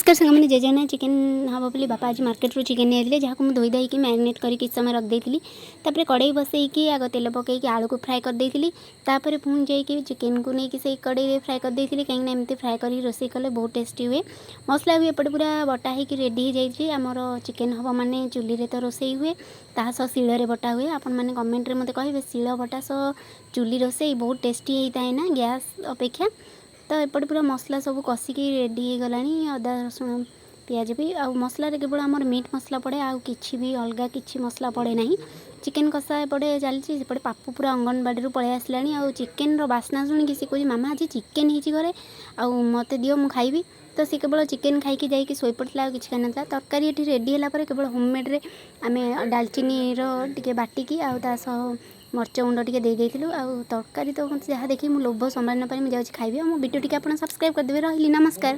ନମସ୍କାର ସାଙ୍ଗମାନେ, ଜୟ ଜଗନ୍ନାଥ। ଚିକେନ୍ ହେବ ବୋଲି ବାପା ଆଜି ମାର୍କେଟରୁ ଚିକେନ୍ ନେଇଆଇଥିଲେ, ଯାହାକୁ ମୁଁ ଧୋଇ ଧାଇକି ମ୍ୟାରିନେଟ୍ କରି କିଛି ସମୟ ରଖିଦେଇଥିଲି। ତାପରେ କଡ଼େଇ ବସେଇକି ଆଗ ତେଲ ପକେଇକି ଆଳୁକୁ ଫ୍ରାଏ କରିଦେଇଥିଲି। ତାପରେ ପୁଣି ଯାଇକି ଚିକେନ୍କୁ ନେଇକି ସେଇ କଡ଼େଇରେ ଫ୍ରାଏ କରିଦେଇଥିଲି, କାହିଁକିନା ଏମିତି ଫ୍ରାଏ କରିକି ରୋଷେଇ କଲେ ବହୁତ ଟେଷ୍ଟି ହୁଏ। ମସଲା ବି ଏପଟେ ପୁରା ବଟା ହେଇକି ରେଡ଼ି ହେଇଯାଇଛି। ଆମର ଚିକେନ୍ ହେବ ମାନେ ଚୁଲିରେ ତ ରୋଷେଇ ହୁଏ, ତାହା ସହ ଶିଳରେ ବଟା ହୁଏ। ଆପଣମାନେ କମେଣ୍ଟରେ ମୋତେ କହିବେ, ଶିଳ ବଟା ସହ ଚୁଲି ରୋଷେଇ ବହୁତ ଟେଷ୍ଟି ହେଇଥାଏ ନା ଗ୍ୟାସ୍ ଅପେକ୍ଷା? ତ ଏପଟେ ପୁରା ମସଲା ସବୁ କଷିକି ରେଡ଼ି ହେଇଗଲାଣି, ଅଦା, ରସୁଣ, ପିଆଜ ବି। ଆଉ ମସଲାରେ କେବଳ ଆମର ମିଟ୍ ମସଲା ପଡ଼େ, ଆଉ କିଛି ବି ଅଲଗା କିଛି ମସଲା ପଡ଼େ ନାହିଁ। ଚିକେନ୍ କଷା ଏପଟେ ଚାଲିଛି। ସେପଟେ ପାପୁ ପୁରା ଅଙ୍ଗନବାଡ଼ିରୁ ପଳେଇ ଆସିଲାଣି ଆଉ ଚିକେନ୍ର ବାସ୍ନା ଶୁଣିକି ସେ କହୁଛି, "ମାମା, ଆଜି ଚିକେନ୍ ହେଇଛି ଘରେ ଆଉ ମୋତେ ଦିଅ, ମୁଁ ଖାଇବି।" ତ ସେ କେବଳ ଚିକେନ୍ ଖାଇକି ଯାଇକି ଶୋଇପଡ଼ିଥିଲା, ଆଉ କିଛି ଖାଇନଥିଲା। ତରକାରୀ ଏଠି ରେଡ଼ି ହେଲା ପରେ କେବଳ ହୋମମେଡ଼୍ରେ ଆମେ ଡାଲଚିନିର ଟିକେ ବାଟିକି ଆଉ ତା ସହ ମରିଚ ଗୁଣ୍ଡ ଟିକେ ଦେଇ ଦେଇଥିଲୁ। ଆଉ ତରକାରୀ ତ ମୋତେ ଯାହା ଦେଖି ମୁଁ ଲୋଭ ସମ୍ଭାଳି ନପାରି ମୁଁ ଯାଉଛି ଖାଇବି। ଆଉ ମୋ ଭିଡ଼ିଓ ଟିକେ ଆପଣ ସବସ୍କ୍ରାଇବ୍ କରିଦେବେ। ରହିଲି, ନମସ୍କାର।